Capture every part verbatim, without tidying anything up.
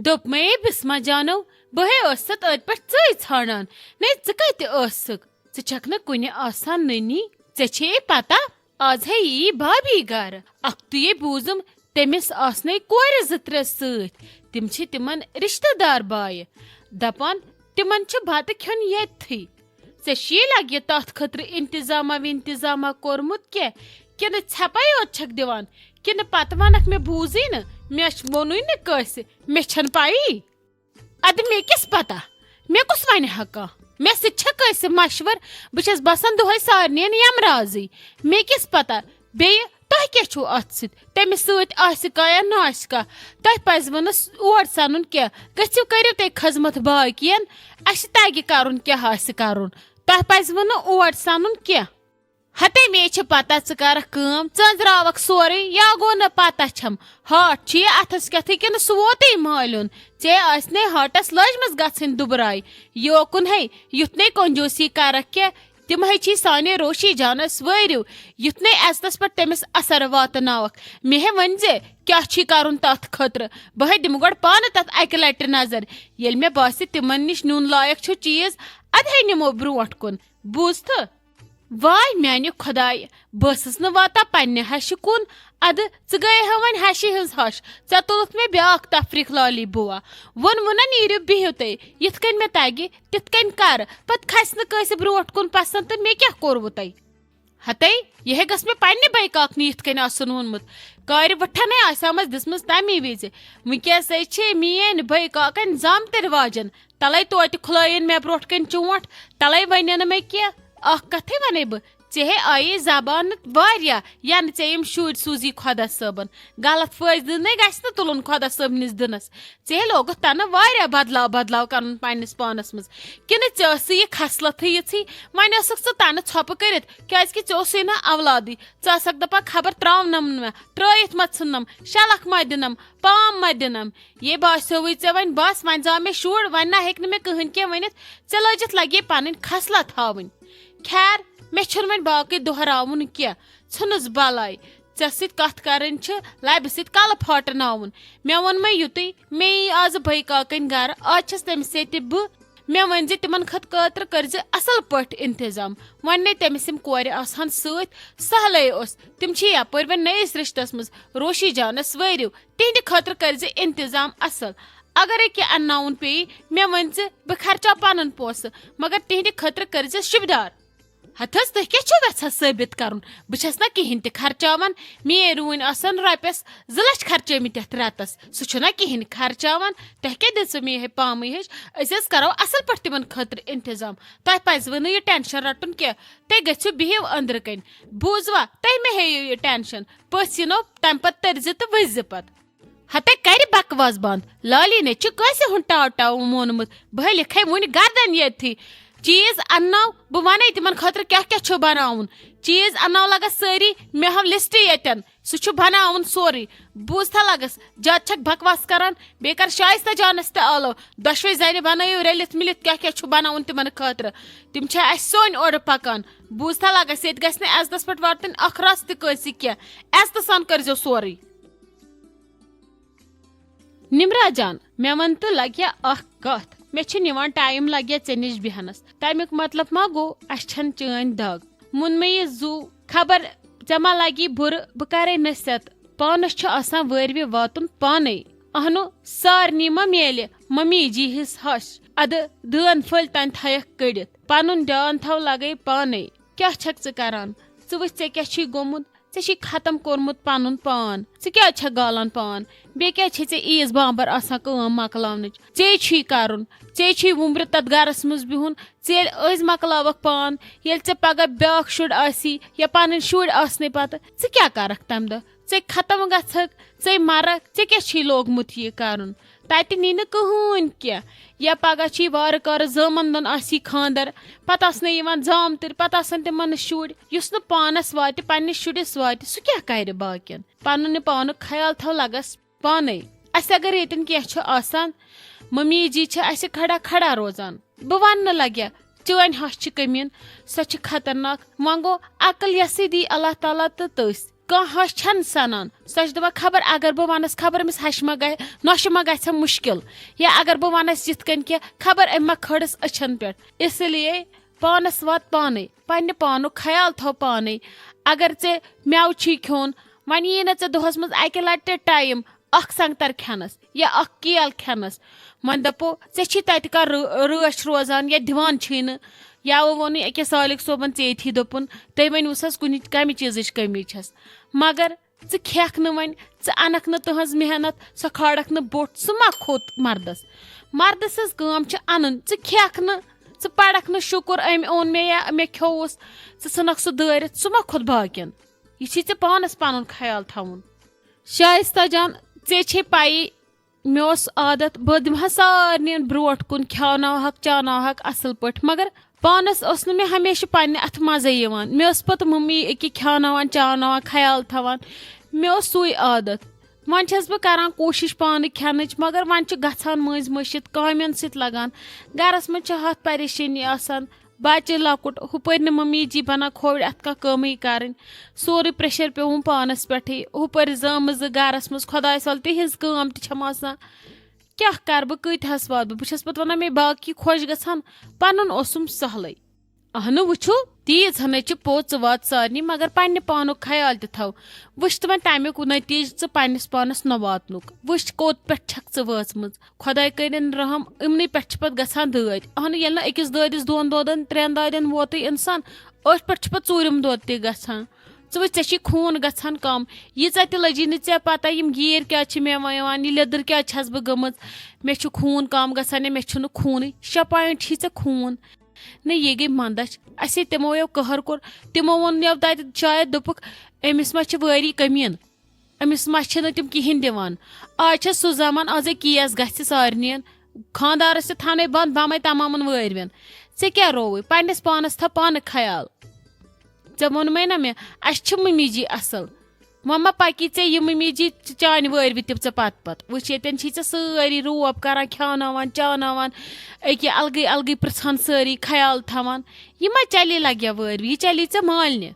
دوٚپمَے بِسما جانو، بہٕ ہے ٲسَتھ أتھۍ پٮ۪ٹھ ژٕے ژھانٛڈان۔ نے، ژٕ کَتہِ ٲسٕکھ؟ ژٕ چھَکھ نہٕ کُنہِ آسان نٔنی۔ ژےٚ چھے پَتہ، آز ہے یی بھابی گَرٕ۔ اَکھتُیے بوٗزُم، تٔمِس آسنَے کورِ زٕ ترٛےٚ سۭتۍ۔ تِم چھِ تِمَن رِشتہٕ دار بایہِ۔ دَپان، تِمَن چھُ بَتہٕ کھیوٚن ییٚتتھٕے۔ ژےٚ چھُیے لگہِ تتھ خٲطرٕ انتظامہ وِنتظامہ کوٚرمُت کینٛہہ؟ کِنہٕ ژھٮ۪پے یوت چھکھ دِوان؟ کِنہٕ پتہٕ ونکھ مےٚ بوٗزٕے نہٕ، مےٚ چھُ ووٚنُے نہٕ کٲنٛسہِ، مےٚ چھنہٕ پَیی؟ ادٕ مےٚ کِس پتہ؟ مےٚ کُس ونہِ ہا کانٛہہ؟ مےٚ سۭتۍ چھا کٲنٛسہِ مشور؟ بہٕ چھس بسان دۄہے سارنٕین یمرازٕے۔ مےٚ کِس پتہ؟ بیٚیہِ تۄہہِ کیٛاہ چھُو اَتھ سۭتۍ؟ تٔمِس سۭتۍ آسہِ کانٛہہ یا نہ آسہِ کانٛہہ، تۄہہِ پزِوٕ نہٕ س-، اور ژَنُن کینٛہہ۔ گٔژھِو، کٔرِو تُہۍ خدمت باقین، اَسہِ تَگہِ کَرُن کیٛاہ آسہِ کَرُن۔ تۄہہِ پزِوٕ نہٕ اور ژَنُن کینٛہہ۔ ہتے مے چھِ پتہ ژٕ کرکھ کٲم، ژٔنٛزراوکھ سورُے، یا گوٚو نہٕ پتہ چھم۔ ہاٹھ چھُ یہِ اَتھس کٮ۪تھٕے کِنہٕ سُہ ووتُے مالیُن؟ ژےٚ آسہِ نے ہاٹس لٲجمٕژ گژھٕنۍ دُبراے۔ یوکُن ہے یُتھ نے کنجوٗسی کرکھ کینٛہہ، تِم ہے چھی سانے روشی جانس وٲرِو، یُتھ نے عزتس پٮ۪ٹھ تٔمِس اثر واتناوکھ۔ مےٚ ہے ؤنۍ زِ کیٛاہ چھی کرُن تتھ خٲطرٕ؟ بہٕ ہے دِمہٕ گۄڈٕ پانہٕ تتھ اکہِ لٹہِ نظر۔ ییٚلہِ مےٚ باسہِ تِمن نِش نیُن لایق چھُ چیٖز، ادٕ ہے نِمو برونٹھ کُن۔ بوٗزتھٕ؟ واے میانہِ خۄدایہِ، بہٕ ٲسٕس نہٕ واتان پننہِ ہشہِ کُن۔ ادٕ ژٕ گٔیے ہا وۄنۍ ہشہِ ہٕنٛز ہش، ژےٚ تُلُتھ مےٚ بیاکھ تفریٖق لالی بُوا۔ ووٚنمُنا نیٖرِو بِہِو تُہۍ، یِتھ کٔنۍ مےٚ تگہِ تِتھ کٔنۍ کر، پتہٕ کھسہِ نہٕ کٲنٛسہِ برونٹھ کُن پسند تہٕ مےٚ کیٛاہ کوٚروٕ تۄہہِ؟ ہتے، یہِ ہے گٔژھ مےٚ پننہِ بٲے کاکنہِ یِتھ کٔنۍ آسُن ووٚنمُت۔ کارِ وٕٹھنے آسہِ ہا مس دِژمٕژ تمی وِزِ۔ وٕنکیٚس ہے چھے میٲنۍ بٲے کاکن زامتٕرۍ واجن۔ تلے توتہِ کھُلٲیِن مےٚ برونٹھ کَنۍ چونٛٹھ، تلے ونہِ نہٕ مےٚ کینٛہہ۔ اکھ کتھٕے ونے بہٕ، ژےٚ ہے آیے زبان واریاہ، ینہٕ ژےٚ یِم شُرۍ سوٗزی خۄدا صٲبن۔ غلط فٲیدٕ نے گژھِ نہٕ تُلُن خۄدا صٲبنِس دِنس۔ ژےٚ ہے لوگُتھ تنہٕ واریاہ بدلاو بدلاو کرُن پننِس پانس منٛز۔ کِنہٕ ژےٚ ٲسٕے یہِ خصلتھٕے یِژھٕے؟ وۄنۍ ٲسٕکھ ژٕ تنہٕ ژھۄپہٕ کٔرِتھ، کیازِ کہِ ژےٚ اوسُے نہٕ اولادٕے۔ ژٕ ٲسکھ دپان خبر تراونم نہٕ مےٚ، ترٲیِتھ ما ژھٕننم، شلکھ ما دِنم، پام ما دِنم۔ یے باسیووُے ژےٚ وۄنۍ بس، وۄنۍ زاو مےٚ شُر، وۄنۍ نہ ہیٚکہِ نہٕ مےٚ کٕہٕنۍ کینٛہہ ؤنِتھ۔ ژےٚ لٲجِتھ لگے پنٕنۍ خصلت ہاوٕنۍ۔ خیر، مےٚ چھُنہٕ وۄنۍ باقٕے دۄہراوُن کینٛہہ۔ ژھٕنُس بلاے، ژےٚ سۭتۍ کتھ کرٕنۍ چھِ لبہِ سۭتۍ کلہٕ پھاٹناوُن۔ مےٚ ووٚن مےٚ یُتُے، مےٚ یی آز بھاے کاکٕنۍ گرٕ، آز چھس تٔمِس ییٚتہِ بہٕ۔ مےٚ ؤنۍ زِ تِمن خٲط-، خٲطرٕ کٔرۍ زِ اصل پٲٹھۍ انتظام۔ وۄنۍ نے تٔمِس یِم کورِ آسہٕ ہن سۭتۍ، سہلٕے اوس۔ تِم چھِ یپٲرۍ وۄنۍ نٔیِس رشتس منٛز روشی جانس وٲرِو۔ تِہنٛدِ خٲطرٕ کٔرۍ زِ انتظام اصل۔ اگرے کینٛہہ انناوُن پیٚیہِ، مےٚ ؤنۍ زِ بہٕ خرچاو پنُن پونٛسہٕ، مگر تِہنٛدِ خٲطرٕ کٔرۍ زِ شِبدار۔ ہتہٕ حظ، تُہۍ کیٛاہ چھِو یژھان ثٲبت کرُن؟ بہٕ چھس نہ کِہینۍ تہِ خرچاوان۔ میٲنۍ روٗنۍ آسن رۄپیس زٕ لچھ خرچٲمٕتۍ یتھ رٮ۪تس۔ سُہ چھُنہ کِہینۍ خرچاوان۔ تۄہہِ کیٛاہ دِژوٕ مےٚ یِہے پامٕے ہِش؟ أسۍ حظ کرو اصل پٲٹھۍ تِمن خٲطرٕ انتظام۔ تۄہہِ پزِوٕ نہٕ یہِ ٹینشن رٹُن کینٛہہ۔ تُہۍ گٔژھِو بِہِو أنٛدرٕ کنۍ۔ بوٗزوا؟ تُہۍ مہ ہیٚیِو یہِ ٹینشن۔ پٔژھۍ یِنو، تمہِ پتہٕ تٔرزِ تہٕ ؤسۍ زِ پتہٕ۔ ہتے کرِ بکواس بند۔ لالی نے چھُ کٲنٛسہِ ہُنٛد ٹاو ٹاو مونمُت۔ بہٕ لیکھے وُنہِ گردن ییٚتھی۔ چیٖز انناو، بہٕ ونے تِمن خٲطرٕ کیٛاہ کیٛاہ چھُ بناوُن۔ چیٖز انناو لگس سٲری، مےٚ ہاو لسٹ ییٚتٮ۪ن۔ سُہ چھُ بناوُن سورُے۔ بوٗزتھا لگس، زیادٕ چھکھ بکواس کران۔ بیٚیہِ کر شایستہ جانس تہِ آلو۔ دۄشوے زنہِ بنٲیِو رٔلِتھ مِلِتھ کیٛاہ کیٛاہ چھُ بناوُن تِمن خٲطرٕ۔ تِم چھِ اسہِ سوٚنۍ اورٕ پکان۔ بوٗزتھا لگس، ییٚتہِ گژھِ نہٕ عزتس پٮ۪ٹھ واتٕنۍ اکھ رژھ تہِ کٲنٛسہِ کینٛہہ۔ عزتہٕ سان کٔرزیو سورُے۔ نمرا جان، مےٚ وَن تہٕ لگیا اکھ کتھ۔ مےٚ چھِ نِوان ٹایم لگیا ژےٚ نِش بیہنس۔ تمیُک مطلب ما گوٚو اسہِ چھنہٕ چٲنۍ دگ؟ مُن مےٚ یہِ زُو، خبر ژےٚ ما لگی بُرٕ، بہٕ کرے نصیحت۔ پانس چھُ آسان وٲروِ واتُن پانے۔ اہنو، سارنٕے ما میلہِ ممی جی ہِس ہش؟ ادٕ دٲن پھٔلۍ تام تھایکھ کٔڑِتھ۔ پنُن دیان تھاو لگے پانے۔ کیٛاہ چھکھ ژٕ کران؟ ژٕ وٕچھ ژےٚ کیٛاہ چھُے گوٚمُت؟ ژےٚ چھُے ختم کوٚرمُت پنُن پان۔ ژٕ کیٛازِ چھکھ گالان پان؟ بیٚیہِ کیٛازِ چھے ژےٚ عیٖز بامبر آسان کٲم مۄکلاونٕچ؟ ژےٚ چھُے کرُن، ژےٚ چھُے وُمبرِ تتھ گرس منٛز بِہُن۔ ژٕ ییٚلہِ أزۍ مۄکلاوکھ پان، ییٚلہِ ژےٚ پگاہ بیٛاکھ شُر آسی یا پنٕنۍ شُرۍ آسنَے پتہٕ، ژٕ کیٛاہ کرکھ تمہِ دۄہ؟ ژےٚ ختم گژھکھ، ژےٚ مرکھ، ژےٚ کیٛاہ چھُے لوگمُت یہِ کرُن؟ تتہِ نی نہٕ کٕہٕنۍ کینٛہہ۔ یا پگاہ چھی وارٕ کارٕ زٲمن دۄن آسی خاندر، پتہٕ آسنے یِوان زامتٕرۍ، پتہٕ آسن تِمن نہٕ شُرۍ۔ یُس نہٕ پانس واتہِ، پننِس شُرِس واتہِ، سُہ کیٛاہ کرِ باقین؟ پنُن یہِ پانُک خیال تھاو لگس پانے۔ اسہِ اگر ییٚتٮ۪ن کینٛہہ چھُ آسان، ممی جی چھِ اسہِ کھڑا کھڑا روزان۔ بہٕ وننہٕ لگیا، چٲنۍ ہش چھِ کٔمیٖن، سۄ چھِ خطرناک۔ وۄنۍ گوٚو عقل یۄسٕے دی اللہ تعالیٰ تہٕ تٔسۍ۔ کانٛہہ ہش چھَنہٕ سَنان۔ سۄ چھِ دَپان، خبر اگر بہٕ وَنَس، خبر أمِس ہَشہِ ما گژھِ، نۄشہِ ما گژھٮ۪م مُشکِل، یا اگر بہٕ وَنَس یِتھ کٔنۍ کینٛہہ، خبر أمۍ ما کھٲرٕس أچھَن پٮ۪ٹھ۔ اس لیے پانَس وات پانَے، پنٛنہِ پانُک خیال تھاو پانَے۔ اگر ژےٚ مٮ۪وٕ چھی کھیوٚن، وۄنۍ یی نہٕ ژےٚ دۄہَس منٛز اَکہِ لَٹہِ ٹایم اَکھ سنٛگتَر کھٮ۪نَس یا اَکھ کیل کھٮ۪نَس، وۄنۍ دَپو، ژےٚ چھی تَتہِ کانٛہہ رٲ-، رٲچھ روزان یا دِوان چھی نہٕ، یا وۄنۍ ووٚنُے أکِس سالِق صٲبَن ژے ییٚتھی دوٚپُن، تُہۍ ؤنِو سَس کُنہِ کَمہِ چیٖزٕچ کٔمی چھَس۔ مگر ژٕ کھٮ۪کھ نہٕ وۄنۍ، ژٕ اَنَکھ نہٕ تٕہٕنٛز محنت، سۄ کھالَکھ نہٕ بوٚٹھ، سُہ ما کھوٚت مَردَس؟ مَردٕ سٕنٛز کٲم چھِ اَنُن، ژٕ کھٮ۪کھ نہٕ، ژٕ پَرَکھ نہٕ شُکُر أمۍ اوٚن مےٚ یا مےٚ کھیوٚوُس، ژٕ ژھٕنَکھ سُہ دٲرِتھ، سُہ ما کھوٚت باقیَن؟ یہِ چھی ژےٚ پانَس پَنُن خیال تھاوُن۔ شایستہ جان، ژےٚ چھے پَیی، مےٚ اوس عادت، بہٕ دِمہٕ ہا سارنٕے برونٛٹھ کُن، کھیٛاوناوہَکھ، چاوناوہَکھ اَصٕل پٲٹھۍ، مگر پانَس اوس نہٕ مےٚ ہمیشہِ پنٛنہِ اَتھٕ منٛزَے یِوان۔ مےٚ ٲس پَتہٕ مٔمی أکیٛاہ کھیٛاوناوان، چاوناوان، خیال تھاوان۔ مےٚ اوس سُے عادت۔ وۄنۍ چھَس بہٕ کَران کوٗشِش پانہٕ کھٮ۪نٕچ، مگر وۄنۍ چھُ گژھان مٔنٛزۍ مٔشِتھ کامٮ۪ن سۭتۍ لَگان۔ گَرَس منٛز چھِ ہَتھ پریشٲنی آسان۔ بَچہٕ لۄکُٹ، ہُپٲرۍ نہٕ مٔمی جی بَنان کھووِرۍ اَتھ کانٛہہ کٲمٕے کَرٕنۍ۔ سورُے پریشر پیوٚوُم پانَس پٮ۪ٹھٕے۔ ہُپٲرۍ زامہٕ زٕ گَرَس منٛز، خۄدایَس حوالہٕ تِہِنٛز کٲم تہِ چھَم آسان۔ کیٛاہ کَرٕ بہٕ، کۭتِہَس واتہٕ بہٕ؟ بہٕ چھَس پَتہٕ وَنان، مے باقٕے خۄش گژھان، پَنُن اوسُم سہلٕے۔ اہنُو، وٕچھِو، تیٖژ ہَنَے چھِ پوٚز، ژٕ وات سارنٕے، مگر پنٛنہِ پانُک خیال تہِ تھاو۔ وٕچھ تہٕ وۄنۍ تَمیُک نتیٖجہٕ ژٕ پنٛنِس پانَس نہ واتنُک۔ وٕچھ، کوٚت پٮ۪ٹھ چھَکھ ژٕ وٲژمٕژ۔ خۄداے کٔرِن رحم، یِمنٕے پٮ۪ٹھ چھِ پَتہٕ گژھان دٲدۍ۔ اہنُو، ییٚلہِ نہٕ أکِس دٲدِس دۄن دودَن، ترٛٮ۪ن دادٮ۪ن ووتُے اِنسان، أتھۍ پٮ۪ٹھ چھُ پَتہٕ ژوٗرِم دود تہِ گژھان۔ ژٕ وٕچھ، ژےٚ چھی خوٗن گژھان کَم۔ ییٖژاہ تہِ لٔجی نہٕ ژےٚ پَتہ، یِم گیٖرۍ کیٛازِ چھِ مےٚ یِوان، یہِ لیٚدٕر کیٛازِ چھَس بہٕ گٔمٕژ، مےٚ چھُ خوٗن کَم گژھان یا مےٚ چھُنہٕ خوٗنٕے۔ شےٚ پویِنٛٹ چھی ژےٚ خوٗن۔ نہ، یہِ گٔے مَندَچھ۔ اَسے تِمو یو قہر کوٚر، تِمو ووٚن یَو تَتہِ شاید، دوٚپُکھ، أمِس ما چھِ وٲری کٔمیٖن؟ أمِس ما چھِنہٕ تِم کِہیٖنۍ دِوان؟ آز چھےٚ سُہ زمان، آز ہے کیس گژھِ سارنِین، خانٛدارَس تہِ تھاونَے بنٛد، بَمَے تَمامَن وٲرۍوٮ۪ن۔ ژےٚ کیٛاہ رووُے؟ پنٛنِس پانَس تھاو پانہٕ خیال۔ ژےٚ ووٚنمَے نہ مےٚ، اَسہِ چھِ مٔمی جی اَصٕل۔ وۄنۍ ما پَکی ژےٚ یہِ مٔمی جی چانہِ وٲرۍوِ تہِ ژےٚ پَتہٕ پَتہٕ؟ وٕچھ، ییٚتٮ۪ن چھی ژےٚ سٲری روب کَران، کھیٛاوناوان، چاوناوان، أکیٛاہ الگٕے الگٕے پِرٛژھان سٲری، خیال تھاوان۔ یہِ ما چلی لَگہِ وٲرۍوِ، یہِ چلی ژےٚ مالنہِ۔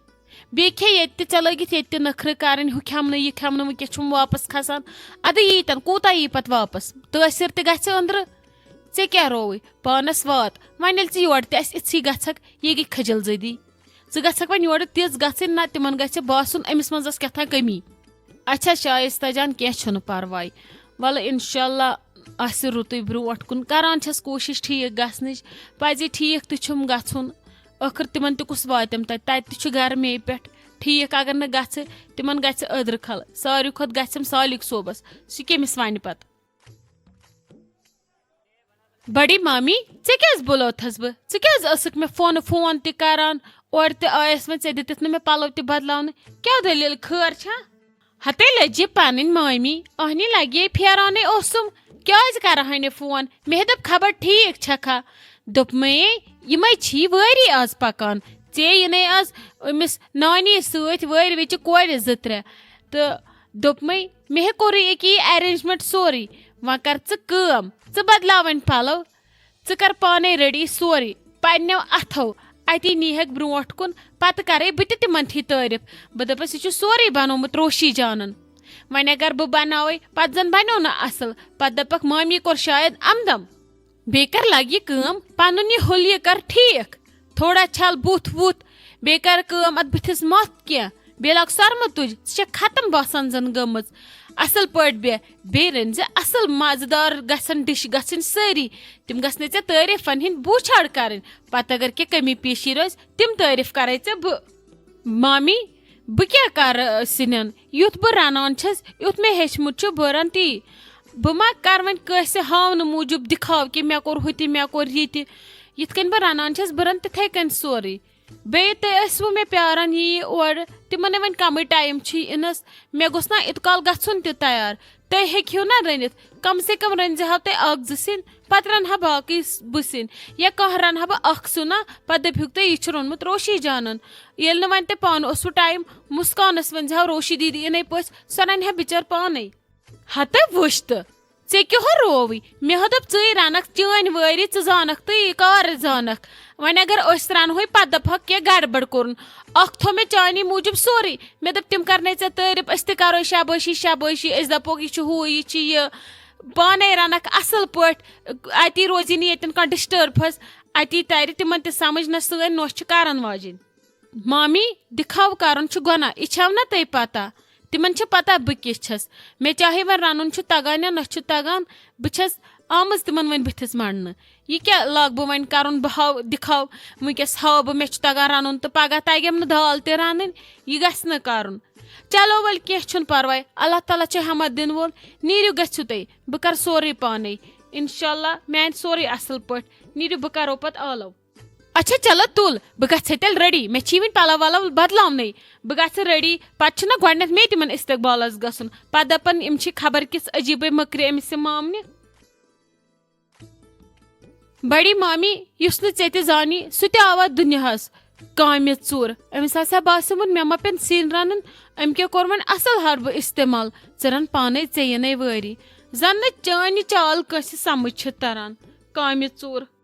بیٚیہِ کھے ییٚتہِ تہِ ژےٚ لٲگِتھ ییٚتہِ تہِ نٔکھرٕ کَرٕنۍ، ہُہ کھٮ۪مہٕ نہٕ، یہِ کھٮ۪مہٕ نہٕ، وٕنکٮ۪س چھُم واپَس کھَسان۔ اَدٕ ییٖتٮ۪ن کوٗتاہ یی پَتہٕ واپَس؟ تٲثیر تہِ گژھِ أنٛدرٕ۔ ژےٚ کیٛاہ رووُے؟ پانَس وات۔ وۄنۍ ییٚلہِ ژٕ یورٕ تہِ اَسہِ اِژھٕے گژھکھ، یہِ گٔے کھجل زٔدی۔ ژٕ گژھکھ وۄنۍ یورٕ تِژھ گژھٕنۍ، نہ تِمَن گژھِ باسُن أمِس منٛز ٲس کیٛاہ تام کٔمی۔ اچھا شایستہ جان، کینٛہہ چھُنہٕ پَرواے۔ وَلہٕ اِنشاءاللہ آسہِ رُتُے برونٛٹھ کُن۔ کَران چھَس کوٗشِش ٹھیٖک گژھنٕچ۔ پَزِ ٹھیٖک تہِ چھُم گژھُن۔ ٲخٕر تِمَن تہِ کُس واتٮ۪م تَتہِ؟ تَتہِ تہِ چھُ گَرٕ مے پٮ۪ٹھ۔ ٹھیٖک اگر نہٕ گژھِ، تِمَن گژھِ أدرٕ کھَل۔ ساروی کھۄتہٕ گژھٮ۪م سالِک صوبَس۔ سُہ کٔمِس وَنہِ پَتہٕ؟ بڑی مامی، ژےٚ کیٛازِ بُلٲوتھس بہٕ؟ ژٕ کیٛازِ ٲسٕکھ مےٚ فونہٕ فون تہِ کران؟ اورٕ تہِ آیس وۄنۍ، ژےٚ دِتِتھ نہٕ مےٚ پلو تہِ بدلاونہٕ۔ کیٛاہ دٔلیٖل، خٲر چھا؟ ہتے لٔجہِ پنٕنۍ مامی، اہنی لگے پھیرانٕے اوسُم۔ کیٛازِ کرہے نہٕ فون؟ مےٚ دوٚپ خبر ٹھیٖک چھکھا۔ دوٚپمَے، یِمے چھی وٲری آز پکان۔ ژے یِنے آز أمِس نانی سۭتۍ وٲرۍ وِچہِ کورِ زٕ ترٛےٚ۔ تہٕ دوٚپمَے، مےٚ ہے کوٚرُے أکی یہِ arrangement سورُے۔ وۄنۍ کر ژٕ کٲم، ژٕ بدلاو وۄنۍ پلو، ژٕ کر پانے ready سورُے پننیو اتھو۔ اتی نیہکھ برونٹھ کُن، پتہٕ کرے بہٕ تہِ تِمن تھی تعریف۔ بہٕ دپس، یہِ چھُ سورُے بنومُت روشی جانن۔ وۄنۍ اگر بہٕ بناوے، پتہٕ زن بنیو نہٕ اصل، پتہٕ دپکھ، مامی کوٚر شاید امدم۔ بیٚیہِ کر لگ یہِ کٲم، پنُن یہِ حُلیہِ کر ٹھیٖک۔ تھوڑا چھل بُتھ وُتھ، بیٚیہِ کر کٲم اتھ بٕتھِس متھ کینٛہہ، بیٚیہِ لاگ سۄرمہٕ تُج، ژٕ چھکھ ختم باسان زن گٔمٕژ۔ اصل پٲٹھۍ بیٚہہ، بیٚیہِ رٔنۍ زِ اصل مزٕدار گژھن ڈِش گژھٕنۍ سٲری، تِم گژھنَے ژےٚ تعریفن ہٕنٛدۍ بوچھاڑ کرٕنۍ۔ پتہٕ اگر کینٛہہ کمی پیشی روزِ، تِم تعریف کرے ژےٚ بہٕ۔ مامی، بہٕ کیٛاہ کرٕ سِنٮ۪ن؟ یُتھ بہٕ رنان چھَس، یُتھ مےٚ ہیٚچھمُت چھُ، بہٕ رَنہٕ تی۔ بہٕ ما کرٕ وۄنۍ کٲنٛسہِ ہاونہٕ موٗجوٗب دِکھاو کہِ مےٚ کوٚر ہُہ تہِ، مےٚ کوٚر یہِ تہِ؟ یِتھ کٔنۍ بہٕ رَنان چھَس، بہٕ رَنہٕ تِتھَے کٔنۍ سورُے۔ بیٚیہِ تُہۍ ٲسوٕ مےٚ پیاران یی اورٕ، تِمَن ہے وۄنۍ کَمٕے ٹایم چھُے اِنَس، مےٚ گوٚژھ نا اِتہٕ کال گژھُن تہِ تیار۔ تُہۍ ہیٚکِو نا رٔنِتھ، کم سے کم رٔنۍ زِ ہاو تُہۍ اَکھ زٕ سِنۍ، پتہٕ رنہٕ ہا باقٕے س-، بہٕ سِنۍ۔ یا کانٛہہ رنہٕ ہا بہٕ اکھ سیُن نا، پتہٕ دٔپہُکھ تُہۍ، یہِ چھُ روٚنمُت روشی جانن۔ ییٚلہِ نہٕ وۄنۍ تۄہہِ پانہٕ اوسوٕ ٹایم، مسکانس ؤنۍ زِ ہاو، روشی دیدی اِنَے پٔژھۍ، سۄ رنہِ ہا بِچٲر پانے۔ ہتہٕ وٕچھ تہٕ، ژےٚ کیٛاہ رووٕے؟ مےٚ ہا دوٚپ، ژٕے رنکھ چٲنۍ وٲری، ژٕ زانکھ تہٕ یہِ کار زانکھ۔ وۄنۍ اگر أسۍ رنہوے، پتہٕ دپہکھ کینٛہہ گڑبڑ کوٚرُن۔ اکھ تھوٚو مےٚ چانی موٗجوٗب سورُے۔ مےٚ دوٚپ، تِم کرنے ژےٚ تعریف، أسۍ تہِ کرو شابٲشی شابٲشی، أسۍ دپوکھ، یہِ چھُ ہُہ، یہِ چھُ یہِ۔ پانے رنکھ اصل پٲٹھۍ، اتی روزی نہٕ ییٚتٮ۪ن کانٛہہ ڈسٹرب حظ۔ اتی ترِ تِمن تہِ سمجھ، نہ سٲنۍ نۄش چھِ کرن واجِنۍ۔ مامی، دِکھاو کرُن چھُ گۄناہ، یہِ چھَو نہ تۄہہِ پتہ؟ تِمن چھِ پتہ بہٕ کِژھ چھَس۔ مےٚ چاہے وۄنۍ رنُن چھُ تگان یا نہ چھُ تگان، بہٕ چھَس آمٕژ تِمن وۄنۍ بٕتھِس منٛڈنہٕ۔ یہِ کیٛاہ لاگہٕ بہٕ وۄنۍ کرُن؟ بہٕ ہاو، دِکھاو، وٕنکیٚس ہاو بہٕ، مےٚ چھُ تگان رنُن تہٕ پگاہ تگٮ۪م نہٕ دال تہِ رنٕنۍ، یہِ گژھِ نہٕ کرُن۔ چلو ؤلۍ، کینٛہہ چھُنہٕ پرواے، اللہ تعالیٰ چھُ ہمت دِنہٕ وول۔ نیٖرِو، گٔژھِو تُہۍ، بہٕ کرٕ سورُے پانے۔ انشاءاللہ میانہِ سورُے اصل پٲٹھۍ۔ نیٖرِو، بہٕ کرو پتہٕ آلو۔ اچھا چلو تُل، بہٕ گژھٕ تیٚلہِ ریڈی، مےٚ چھِ وٕنہِ پلو ولو بدلاونٕے۔ بہٕ گژھٕ ریڈی، پتہٕ چھُنہ گۄڈٕنٮ۪تھ مے تِمن استقبالس گژھُن، پتہٕ دپن یِم چھِ خبر کِژھ عجیٖبٕے مٔکرِ أمِس یہِ مامنہِ۔ بڑی مامی، یُس نہٕ ژےٚ تہِ زانی، سُہ تہِ آو اتھ دُنیاہس۔ کامہِ ژوٗر، أمِس آسہِ ہا باسیومُت مےٚ ما پیٚن سِنۍ رنٕنۍ، أمۍ کیٛاہ کوٚر وۄنۍ اصل حربہٕ استعمال، ژٕ رن پانے ژےٚ یِنَے وٲری۔ زن نہٕ چٲنۍ یہِ چال کٲنٛسہِ سمجھ چھِ تران۔ کامہِ ژوٗر۔